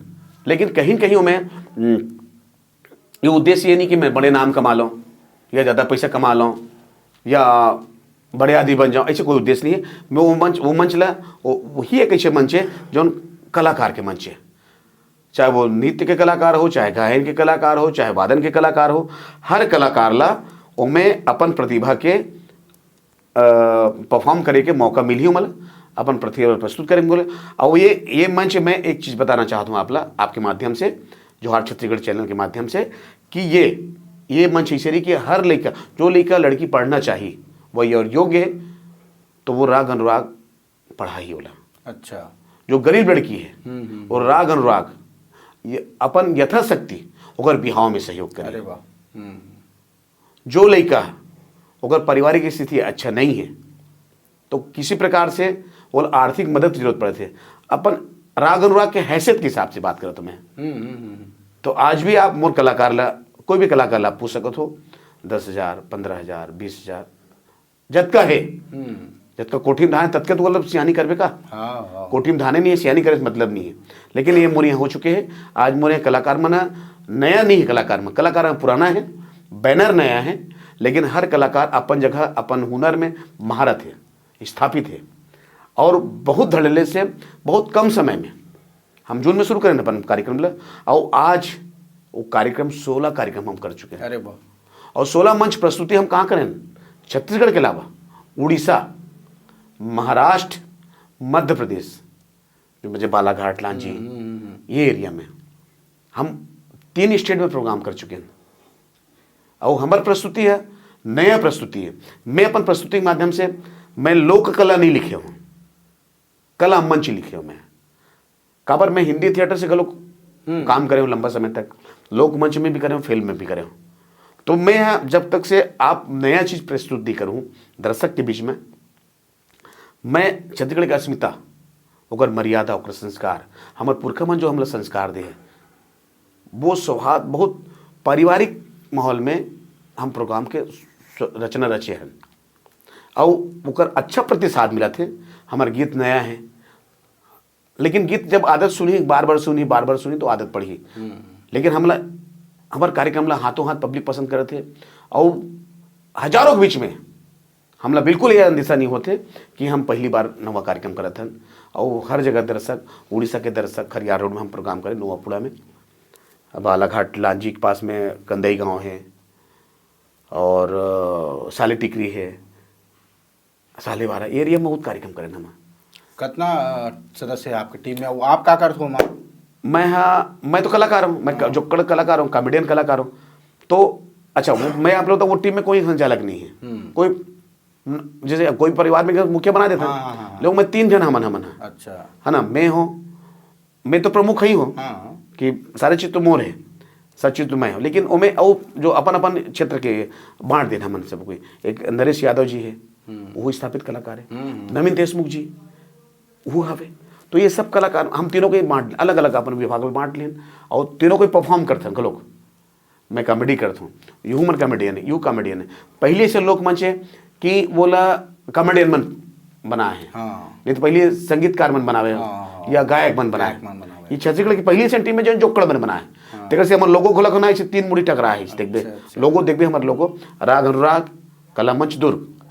लेकिन कहीं न कहीं ओमे हम्म, ये उद्देश्य ये नहीं कि मैं बड़े नाम कमा लूँ या ज़्यादा पैसा कमा लूँ या बड़े आदमी बन जाऊँ, ऐसे कोई उद्देश्य नहीं है। मैं वो मंच वो मंच ला वो, वही एक ऐसे मंच है जो कलाकार के मंच है, चाहे वो नृत्य के कलाकार हो, चाहे गायन के कलाकार हो, चाहे वादन के कलाकार हो, हर कलाकार ला ओमे अपन प्रतिभा के परफॉर्म करे के मौका मिलही ओमन ला, अपन प्रतिभा प्रस्तुत करे बोले। और ये ये मंच मैं एक चीज़ बताना चाहता हूँ आप ला, आपके माध्यम से, जोहार छत्तीसगढ़ चैनल के माध्यम से, कि ये ये मंच ऐसे रही कि हर लड़का, जो लड़का लड़की पढ़ना चाहिए, वही और योग्य है, तो वो राग अनुराग पढ़ाई होला। अच्छा। जो गरीब लड़की है, वो राग अनुराग ये अपन यथाशक्ति ओकर बिहाव में सहयोग करे। अरे वाह। हम्म। जो लड़का ओकर पारिवारिक स्थिति अच्छा नहीं है, तो किसी प्रकार से वो आर्थिक मदद की जरूरत पड़े थे, अपन राग अनुराग के हैसियत के हिसाब से बात करत मैं। हम्म, हम्म, हम्म, हम्म। तो आज भी आप मोर कलाकार ला, कोई भी कलाकार ला आप पूछ सकत हो, दस हजार, पन्द्रह हजार, बीस हजार, जतका हे, हम्म। जतका कोठी में धान हे, ततके तो मतलब सियानी करबे का? हाँ, हाँ। कोठी में धाने नहीं है, सियानी करे से मतलब नहीं है। लेकिन ये मोर यहाँ हो चुके हैं। आज मोर यहाँ कलाकार मन नया नहीं है, कलाकार मन, कलाकार मन पुराना है, बैनर नया है, लेकिन हर कलाकार अपन जगह, अपन हुनर में महारत है, स्थापित है, और बहुत धड़ल्ले से, बहुत कम समय में हम जून में शुरू करेन अपन कार्यक्रम ला, अउ आज वो कार्यक्रम, सोलह कार्यक्रम हम कर चुके हैं। अरे वाह। और सोलह मंच प्रस्तुति हम कहाँ करेन? छत्तीसगढ़ के अलावा उड़ीसा, महाराष्ट्र, मध्य प्रदेश, जो मुझे बालाघाट, लांजी, हम्म, हम्म, हम्म। ये एरिया में हम तीन स्टेट में प्रोग्राम कर चुके हैं। और हमार प्रस्तुति है, नया प्रस्तुति है। मैं अपन प्रस्तुति के माध्यम से, मैं लोक कला नहीं लिखे हूँ, कला मंच लिखे हूँ मैं। काबर, मैं हिंदी थिएटर से घलो हम्म। काम करे हूँ लंबा समय तक, लोक मंच में भी करे हूँ, फिल्म में भी करे हूँ। तो मैं यहाँ जब तक से आप नया चीज प्रस्तुति करूँ दर्शक के बीच में, मैं छत्तीसगढ़ के अस्मिता, ओकर मर्यादा, ओकर संस्कार, हमर पुरखा मन जो हमला संस्कार दे हे, वो सौहार्द, बहुत पारिवारिक माहौल में हम प्रोग्राम के स-, रचना रचे हन। अउ ओकर अच्छा प्रतिसाद मिलत हे। हमर गीत नया हे, लेकिन गीत जब आदत सुनही, बार-बार सुनही, बार-बार सुनही, तो आदत पड़ही। हम्म। लेकिन हमला, हमर कार्यक्रम ला हाथों हाथ पब्लिक पसंद करत हे, अउ हजारों के बीच में हमला बिल्कुल ये अंदेशा नहीं होथे कि हम पहली बार नवा कार्यक्रम करत हन। अउ हर जगह दर्शक, उड़ीसा के दर्शक, खरियार रोड में हम प्रोग्राम करेन, नोआपुड़ा में, बालाघाट लांजी के पास में कंदई गांव हे, और, अ, साले टिकरी हे, साले बारा एरिया में बहुत कार्यक्रम करेन हम। कतना, अ, सदस्य हे आपके टीम में? अउ आप का करथो ओमा? मैं हा, मैं तो कलाकार हूँ, मैं क-, हाँ। जोक्कड़ कलाकार हूँ, कॉमेडियन कलाकार हूँ। तो अच्छा, वो, मैं आप लोग तो वो टीम में कोई संचालक नहीं है, हम्म। कोई, न-, जैसे कोई परिवार में मुखिया बना देता हाँ, है, हाँ, हाँ, हाँ। लोग में तीन जन हमन, हमन है। अच्छा। है ना, मैं हूँ, मैं तो प्रमुख ही हूँ हाँ। कि सारे चीज तो मोर है, सब चीज तो मैं हूँ, लेकिन ओमे अउ जो अपन अपन क्षेत्र के बांट देना हमन सब कोई। एक नरेश यादव जी है, हम्म। वो स्थापित कलाकार है, हम्म, हम्म। नवीन देशमुख जी, वो हवे। तो ये सब कलाकार हम तीनों के बांट, अलग अलग अपन विभाग में बांट लेन और तीनों को परफॉर्म करथन घलोक। मैं कॉमेडी करत हूँ, यू मन कॉमेडियन है, यू कॉमेडियन है। पहले से लोक मंच है कि वोला कॉमेडियन मन बनाए हैं। हाँ। नहीं तो पहले संगीतकार मन बनावे हो हाँ, हाँ, या गायक मन बनाए। गायक मन बनावे। ये छत्तीसगढ़ की पहली से टीम में जो जोक्कड़ मन बनाए। हाँ। तेकर से हमर लोगो घोलक होना, इसे तीन मुड़ी टकरा है, इसे देखबे। अच्छा, अच्छा। लोगो देखबे, हमर लोगो राग अनुराग, कला मंच दुर्ग,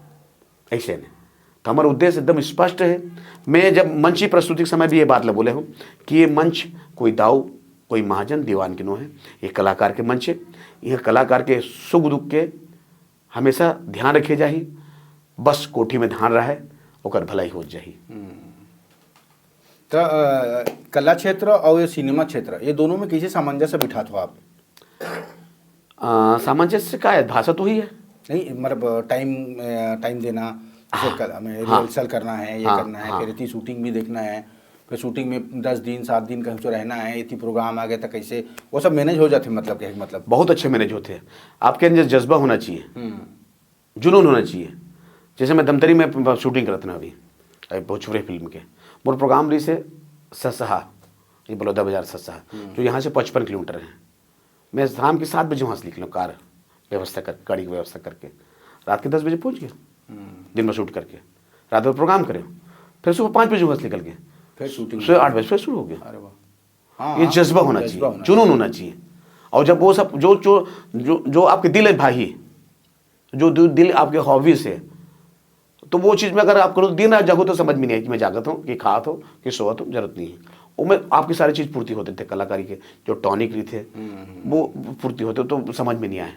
ऐसे ने। तो हमर उद्देश्य एकदम स्पष्ट है। मैं जब मंच की प्रस्तुति के समय भी ये बात ला बोले हूँ कि ये मंच कोई दाऊ, कोई महाजन दीवान के नो है, ये कलाकार के मंच है। यहाँ कलाकार के सुख दुख के हमेशा ध्यान रखे जाही, बस कोठी में धान रहे, ओकर भलाई हो जाही। हम्म। त, अ, कला क्षेत्र और ये सिनेमा क्षेत्र, ये दोनों में कैसे सामंजस्य बिठात हो आप? अ, सामंजस्य का है, भाषा तो ही है। नहीं, मतलब, टाइम, अ, टाइम देना, जैसे हाँ, कल-, हमें हाँ, रिहर्सल करना है, ये हाँ, करना है, हाँ। फिर इतनी शूटिंग भी देखना है, फिर शूटिंग में दस दिन, सात दिन कहीं तो रहना है, इतनी प्रोग्राम आ गया था, कैसे वो सब मैनेज हो जाते, मतलब, क्या, मतलब? बहुत अच्छे मैनेज होते हैं। आपके अंदर जज्बा होना चाहिए, हम्म। जुनून होना चाहिए। जैसे मैं धमतरी में प-, शूटिंग करत ना अभी, अभी भोजपुरी फिल्म के, मोर प्रोग्राम रही से ससहा, ये बलौदा बाजार ससहा, हम्म। जो यहाँ से पचपन किलोमीटर है। मैं शाम के सात बजे वहाँ से निकलूँ, कार व्यवस्था कर, गाड़ी की व्यवस्था करके, रात के दस बजे पहुँच गया, हम्म। दिन में शूट करके, रात भर प्रोग्राम करे, फिर सुबह पाँच बजे वहाँ से निकल गए, फिर शूटिंग। सुबह आठ बजे फिर शुरू हो गया। अरे वाह। हाँ, ये हाँ, जज्बा होना जज्बा चाहिए, होना जुनून चाहिए। होना चाहिए। और जब वो सब जो, जो, जो, जो आपके दिल है भाई, जो दि-, दिल आपके हॉबीज है, तो वो चीज में अगर आप करो, दिन रात जागो तो समझ में नहीं आए कि मैं जागत हूँ, कि खात हूँ, कि सोवत हूँ, जरूरत नहीं है। वो में आपकी सारी चीज पूर्ति होते थे, कलाकारी के जो टॉनिक रही थे, हम्म, हम्म। वो पूर्ति होते तो समझ में नहीं आए,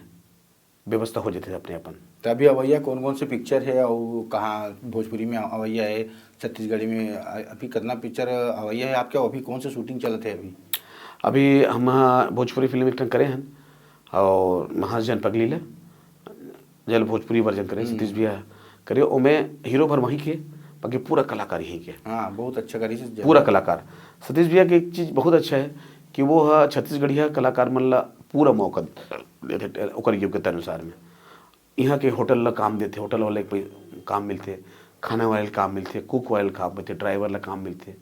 व्यवस्था हो जाते थे अपने अपन। तो अभी अवैया कौन कौन से पिक्चर है और कहाँ भोजपुरी में अवैया है, छत्तीसगढ़ी में अ-, अभी कितना पिक्चर अवैया है आपके, अभी कौन से शूटिंग चलत है अभी? अभी हम, हाँ, भोजपुरी फिल्म एक ठन करे हैं और महाजन पगली ले, जल भोजपुरी वर्जन करे, हम्म। सतीश भैया करे, ओमे हीरो भर वहीं के, बाकी पूरा कलाकार यहीं के। हाँ, बहुत अच्छा करी से पूरा कलाकार। सतीश भैया के एक चीज बहुत अच्छा है कि वो ह छत्तीसगढ़िया कलाकार मन ला पूरा मौका देथे ओकर योग्यता अनुसार में। यहाँ के होटल ला काम देथे, होटल वाले के काम मिलथे, खाना वाले ला काम मिलथे, कुक वाले ला काम मिलथे, ड्राइवर ला काम मिलथे।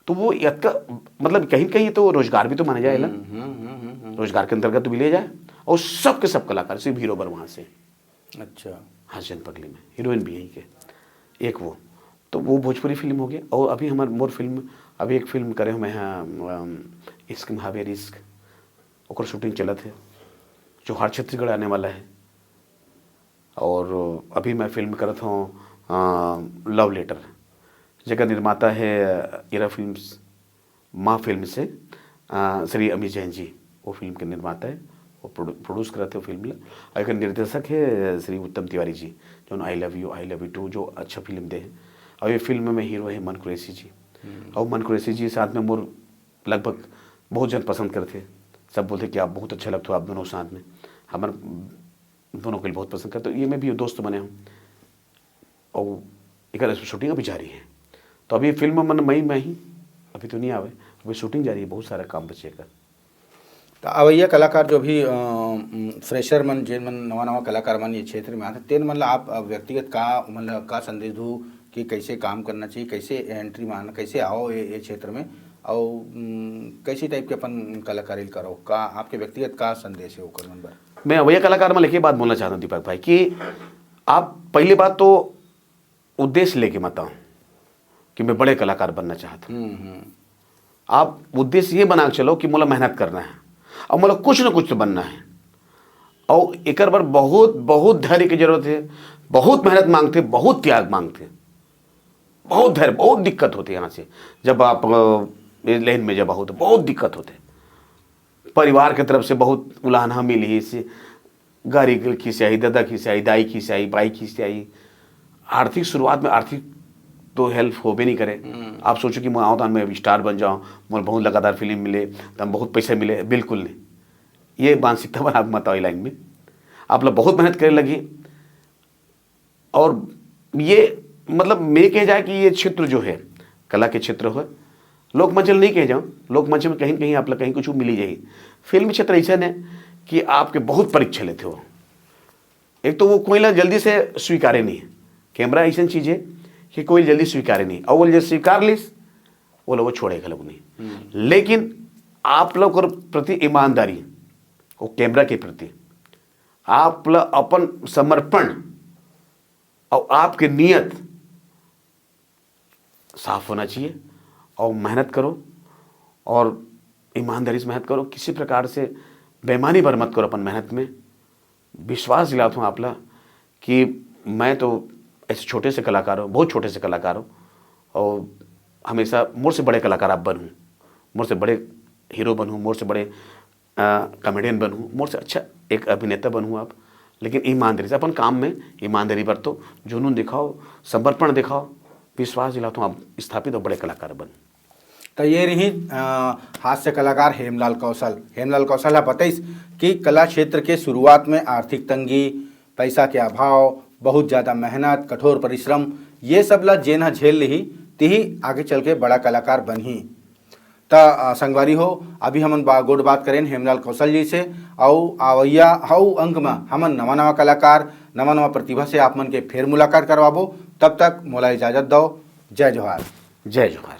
तो वो अतका, मतलब, कहीं न कहीं तो रोजगार भी तो माने जाए ना, हम्म, हम्म, हम्म, हम्म। रोजगार के अंतर्गत तो भी ले जाए। और सबके सब कलाकार, सिर्फ हीरो बर वहाँ से, अच्छा। हंस जन पगली में हीरोइन भी यहीं के, एक वो। तो वो भोजपुरी फिल्म हो गई। और अभी हमार मोर फिल्म, अभी एक फिल्म करे हुए हैं, अम, इश्क महावीर इश्क, ओकर शूटिंग चलत है, जो हर छत्तीसगढ़ आने वाला है। और अभी मैं फिल्म करत हूँ, अ, लव लेटर, जेकर निर्माता है इरा फिल्म्स, माँ फिल्म से, अ, श्री अमित जैन जी, वो फिल्म के निर्माता है, वो प्रोड्यू-, प्रोड्यूस करत है वो फिल्म ला। और एकर निर्देशक है श्री उत्तम तिवारी जी, जो I love you, I love you too, जो अच्छा फिल्म दे हैं। और ये फिल्म में हीरो है मन कुरैशी जी। और मन कुरैशी जी साथ में मोर लगभग बहुत जन पसंद करते, सब बोलते कि आप बहुत अच्छा लगते हो आप दोनों साथ में। हमारे दोनों के लिए बहुत पसंद करते, तो ये मैं भी दोस्त बने हूँ। और एक शूटिंग अभी जारी है, तो अभी फिल्म मन मई में ही, अभी तो नहीं आवे, अभी शूटिंग जारी है, बहुत सारा काम बचे का। तो अवैया कलाकार जो भी, अ, उम, फ्रेशर मन, जेन मन नवा नवा कलाकार मन ये क्षेत्र में आते, तेन मन ला आप, अ, व्यक्तिगत का, मतलब, का संदेश दू कि कैसे काम करना चाहिए, कैसे एंट्री मारना, कैसे आओ ये, ये क्षेत्र में, और, उम, कैसी टाइप के अपन कलाकारी करो, का आपके व्यक्तिगत का संदेश है ओकर मन बर? मैं अवैया कलाकार में लेके बात बोलना चाहता हूँ दीपक भाई, कि आप पहली बात तो उद्देश्य लेके मत आओ कि मैं बड़े कलाकार बनना चाहता हूँ। हम्म, हम्म। आप उद्देश्य ये बना के चलो कि मोला मेहनत करना है और मोला कुछ ना कुछ तो बनना है। और एकर बर बहुत, बहुत धैर्य की जरूरत है, बहुत मेहनत मांगते, बहुत त्याग मांगते, बहुत धैर्य, बहुत दिक्कत होती है यहाँ से। जब आप, अ, इस लाइन में जब आओ तो बहुत दिक्कत होते, परिवार की तरफ से बहुत उलाहना मिली, इसे गारी खिसियाई, दादा खिसियाई, दाई खिसियाई, बाई खिसियाई। आर्थिक शुरुआत में आर्थिक तो हेल्प होबे नहीं करे। आप सोचो कि मैं आओ तो मैं स्टार बन जाऊँ, मोर बहुत लगातार फिल्म मिले, तो हम बहुत पैसा मिले, बिल्कुल नहीं। ये मानसिकता पर आप मत आओ लाइन में। आप लोग बहुत मेहनत करे लगी। और ये, मतलब, मैं कह जाए कि ये क्षेत्र जो है, कला के क्षेत्र हो, लोकमंच नहीं कह जाऊँ, लोकमंच में कहीं न कहीं आप लोग कहीं कुछ मिली जाही। फिल्म क्षेत्र ऐसा है कि आपके बहुत परीक्षा लेते हो। एक तो वो कोई ला जल्दी से स्वीकारे नहीं है, कैमरा ऐसी चीज़ है कि कोई जल्दी स्वीकारे नहीं, और वो जब स्वीकार लिस, वो लोग वो छोड़े घलोक नहीं। लेकिन आप लोग के प्रति ईमानदारी, वो कैमरा के प्रति आप ला अपन समर्पण और आपके नियत साफ होना चाहिए, और मेहनत करो और ईमानदारी से मेहनत करो, किसी प्रकार से बेईमानी बर मत करो अपन मेहनत में। विश्वास दिलाता हूँ आप ला कि मैं तो ऐसे छोटे से कलाकार हूँ, बहुत छोटे से कलाकार हूँ, और हमेशा मोर से बड़े कलाकार आप बनूँ, मोर से बड़े हीरो बनूँ, मोर से बड़े कॉमेडियन बनूँ, मोर से अच्छा एक अभिनेता बनूँ आप, लेकिन ईमानदारी से अपन काम में ईमानदारी बरतो, जुनून दिखाओ, समर्पण दिखाओ, विश्वास दिलाता हूँ आप स्थापित और बड़े कलाकार बनूँ। तो ये रही, अ, हास्य कलाकार हेमलाल कौशल। हेमलाल कौशल ह बतइस कि कला क्षेत्र के शुरुआत में आर्थिक तंगी, पैसा के अभाव, बहुत ज़्यादा मेहनत, कठोर परिश्रम, ये सब ला जेन ह झेल लिही, तिही आगे चल के बड़ा कलाकार बनही। त, अ, संगवारी हो, अभी हमन बा-, गोठ बात करेन हेमलाल कौशल जी से, अउ आवइया हउ अंक म हमन नवा नवा कलाकार, नवा नवा प्रतिभा से आप मन के फेर मुलाकात करवाबो। तब तक मोला इजाजत दव। जय जोहार। जय जोहार।